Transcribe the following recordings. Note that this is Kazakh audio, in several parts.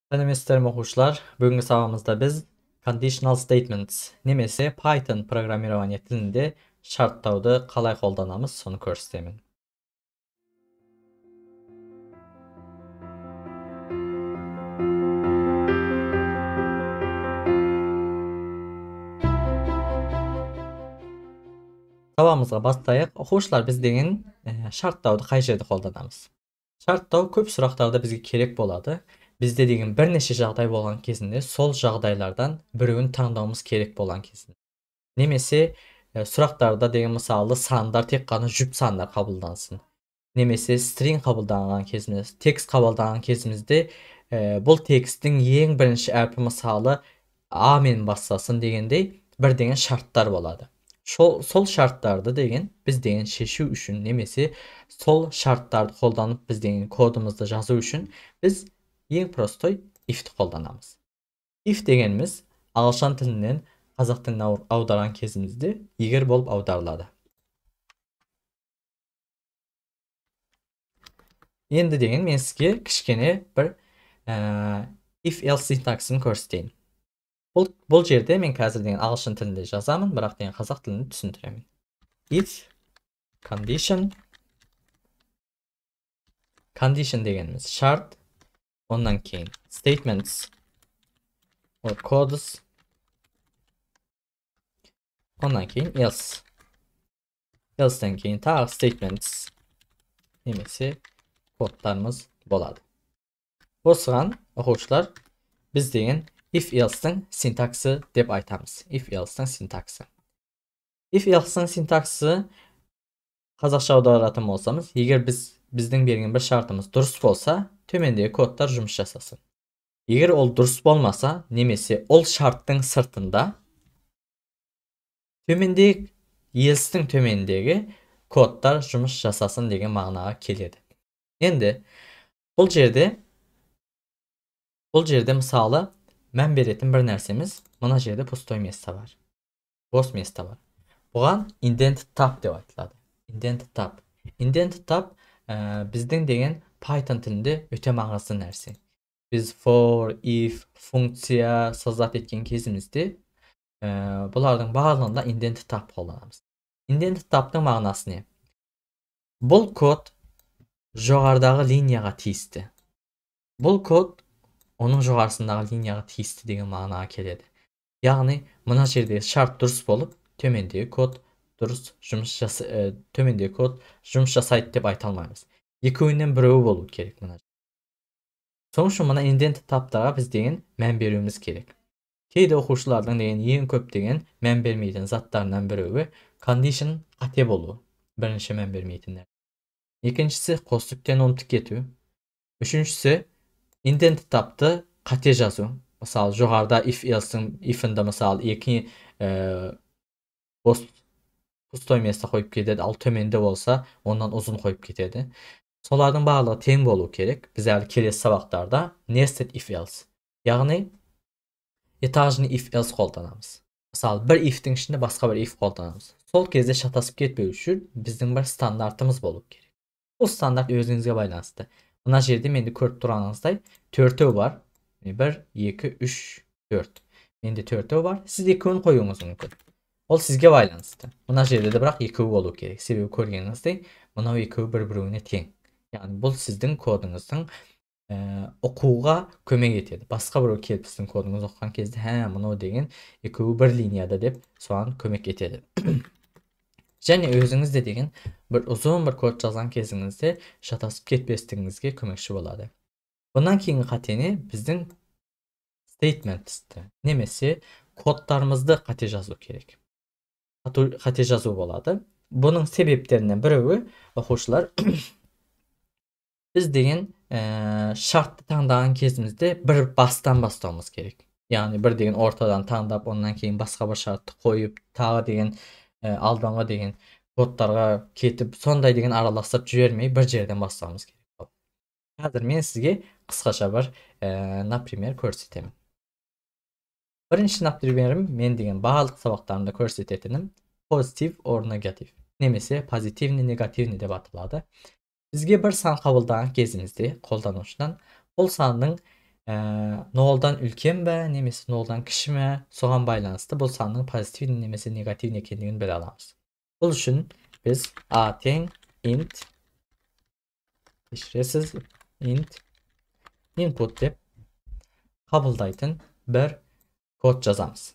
Сәлеметсіздер ме, оқушылар? Бүгінгі сабағымызда біз conditional statements немесе Python программирование тілінде шарттауды қалай қолданамыз, соны көрсетемін. Сабағымызға бастайық. Оқушылар, біз деген шарттауды қай жерде қолданамыз? Шарттау көп сұрақтарда бізге керек болады. Бізде деген бірнеше жағдай болған кезінде сол жағдайлардан біреуін таңдауымыз керек болған кезінде. Немесе сұрақтарда деген мысалы сандар тек қана жұп сандар қабылдансын. Немесе string қабылданған кезімізде, текст қабылданған кезімізде бұл тексттің ең бірінші әрпі мысалы А мен бастасын дегендей бір деген шарттар болады. Сол шарттарды деген біз деген шешу үшін немесе сол шарттарды қолданып біз деген кодымызды жазу үшін біз ең простой if-ті қолданамыз. If дегеніміз ағылшын тілінен қазақ тіліне аударған кезімізде егер болып аударылады. Енді деген мен сізге кішкене бір if else синтаксін көрсетейін. Бұл жерде мен қазір деген ағылшын тілінде жазамын, бірақ деген қазақ тілінде түсіндіремін. If condition, condition дегеніміз шарт, ондан кейін statements or codes, ондан кейін else, else'den кейін тағы statements немесе кодтарымыз болады. Осыған оқушылар біз деген if else-тің синтаксы деп айтамыз. If else-тің синтаксы. If else-тің синтаксы қазақша аударатын болсамыз, егер біздің берген бір шартымыз дұрыс болса, төмендегі кодтар жұмыс жасасын. Егер ол дұрыс болмаса, немесе ол шарттың сыртында төмендегі else-тің төмендегі кодтар жұмыс жасасын деген мағынаға келеді. Енді бұл жерде мысалы мән беретін бір нәрсеміз, мына жерде пустой место бар. Бос место бар. Бұған indent tab деп айтылады. Indent tab. Indent tab біздің деген Python тілінде өте маңызды нәрсе. Біз for, if, функция создать еткен кезімізде бұлардың барлығында indent tab қолданамыз. Indent tabтың мағынасы не? Бұл код жоғарыдағы линияға тиісті. Бұл код оның жоғарысындағы линияға тиісті деген мағынаға келеді. Яғни мына жерде шарт дұрыс болып, төмендегі код дұрыс жұмыс төмендегі код жұмыс жасайды деп айта алмаймыз. Екеуінен біреуі болу керек мына. Сол үшін мына indent tabтарға біз деген мән беруіміз керек. Кейде оқушылардың деген ең көп деген мән бермейтін заттарынан біреуі condition қате болу. Бірінші мән бермейтін. Екіншісі қос нүктені ұмытып кету. Үшіншісі indent tabты қате жазу. Мысалы жоғарыда if else-ің if-інде мысалы екі бос пустой место қойып кетеді, ал төменде болса ондан ұзын қойып кетеді. Солардың барлығы тең болу керек. Біз әлі келесі сабақтарда nested if else, яғни этажный if else қолданамыз. Мысалы бір if-тің ішінде басқа бір if қолданамыз. Сол кезде шатасып кетпеу үшін біздің бір стандартымыз болу керек. Бұл стандарт өзіңізге байланысты. Мына жерде менде көріп тұрғаныңыздай төртеу бар. 1, 2, 3, 4. Менде төртеу бар. Сіз екеуін қоюыңыз мүмкін. Ол сізге байланысты. Мына жерде де бірақ екеуі болу керек. Себебі көргеніңіздей мынау екеуі бір-біреуіне тең. Яғни бұл сіздің кодыңыздың оқуға көмек етеді. Басқа біреу келіп сіздің кодыңызды оқыған кезде, «Хә, мынау деген екеуі бір линияда» деп соған көмек етеді. Және өзіңіз де деген бір ұзын бір код жазған кезіңізде шатасып кетпестігіңізге көмекші болады. Бұндан кейінгі қатені біздің statementsті немесе кодтарымызды қате жазу керек. Қате жазу болады. Бұның себептерінен біреуі оқушылар біз деген шартты таңдаған кезімізде бір бастан бастауымыз керек. Яғни бір деген ортадан таңдап, ондан кейін басқа бір шартты қойып, тағы деген алдыңғы деген кодтарға кетіп, сондай деген араластырып жібермей бір жерден бастауымыз керек. Қазір мен сізге қысқаша бір например көрсетемін. Бірінші напримерім мен деген барлық сабақтарымда көрсететінім позитив or негатив немесе позитивный негативный деп аталады. Бізге бір сан қабылдаған кезімізде қолданушыдан бұл санның Нолдан үлкен бе, немесе нолдан кіші ме, соған байланысты бұл санның позитивті немесе негативті екендігін біле аламыз. Бұл үшін біз a тең int, кешіресіз, int input деп қабылдайтын бір код жазамыз.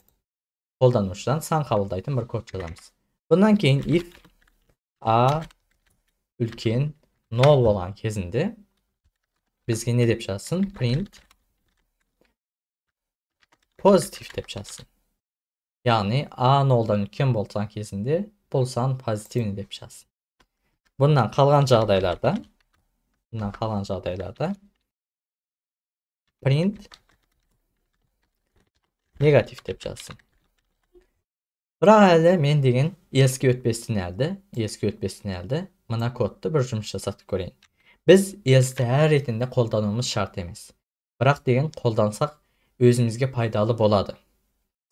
Қолданушыдан сан қабылдайтын бір код жазамыз. Бұнан кейін if a үлкен 0 болған кезінде бізге не деп жазсын? Print позитив деп жазсын. Яғни a 0-дан үлкен болған кезінде бұл сан позитивні деп жазсын. Бұндан қалған жағдайларда, print негатив деп жазсын. Бірақ әлі мен деген else-ке өтпестен әлді мына кодты бір жұмыс жасатып көрейін. Біз else-ті әр ретінде қолдануымыз шарт емес. Бірақ деген қолдансақ өзімізге пайдалы болады.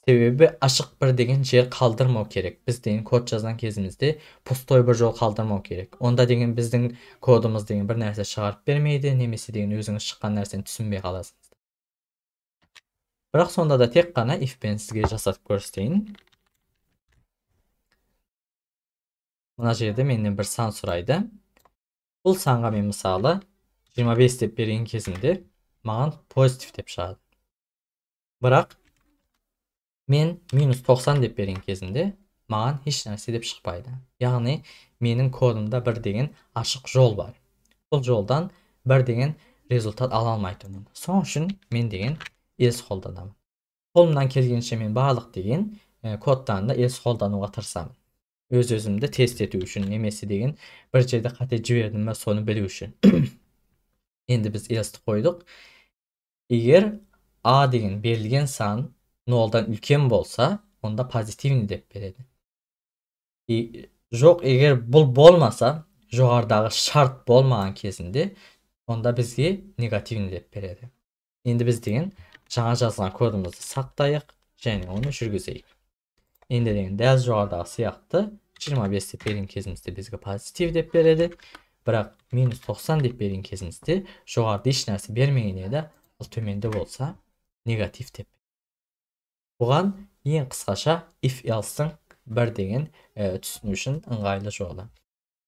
Себебі ашық бір деген жер қалдырмау керек. Біз деген код жазған кезімізде пустой бір жол қалдырмау керек. Онда деген біздің кодымыз деген бір нәрсе шығарып бермейді, немесе деген өзіңіз шыққан нәрсені түсінбей қаласыз. Бірақ сонда да тек қана if пен сізге жасатып көрсетейін. Мына жерде менен бір сан сұрайды. Бұл санға мен мысалы 25 деп берген кезімде маған позитив деп шығады. Бірақ мен минус 90 деп берген кезімде маған еш нәрсе деп шықпайды. Яғни менің кодымда бір деген ашық жол бар. Бұл жолдан бір деген результат ала алмайтынмын. Сол үшін мен деген else қолданамын. Қолымнан келгенше мен барлық деген кодтан да else қолдануға тырысамын. Өз өзімді тест ету үшін, немесе деген бір жерде қате жібердім бе, соны білу үшін. Енді біз else-ті қойдық. Егер a деген берілген сан 0-дан үлкен болса, онда позитивні деп береді. Жоқ, егер бұл болмаса, жоғарыдағы шарт болмаған кезінде, онда бізге негативні деп береді. Енді біз деген жаңа жазған кодымызды сақтайық және оны жүргізейік. Енді деген дәл жоғарыдағы сияқты 25 деп берген кезімізде бізге позитив деп береді. Бірақ минус 90 деп берген кезімізде жоғарыда еш нәрсе бермеген еді, ал төменде болса негатив деп. Бұған ең қысқаша if else-тің бір деген түсіну үшін ыңғайлы жолы.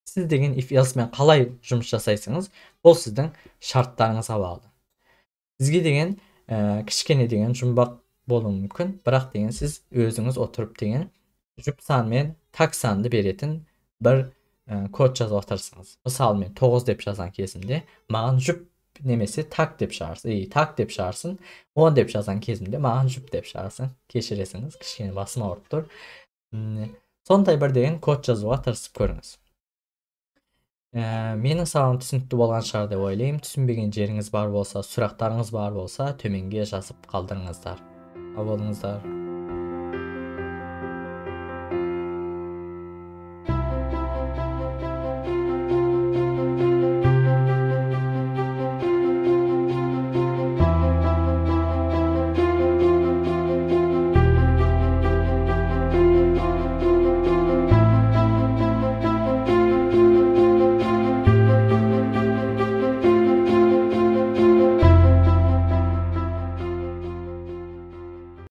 Сіз деген if else-мен қалай жұмыс жасайсыңыз, бұл сіздің шарттарыңызға бағлы. Сізге деген кішкене деген жұмбақ болуы мүмкін, бірақ деген сіз өзіңіз отырып деген жұп сан мен так санды беретін бір код жазып отырсыңыз. Мысалы мен 9 деп жазған кезімде маған жұп немесе так деп шығарсын, так деп шығарсын. 10 деп жазған кезімде маған жұп деп шығарсын. Кешіресіңіз, кішкене басым ауырып тұр. Сондай бір деген код жазуға тырысып көріңіз. Менің сабағым түсінікті болған шығар деп ойлаймын. Түсінбеген жеріңіз бар болса, сұрақтарыңыз бар болса, төменге жазып қалдырыңыздар. Сау болыңыздар.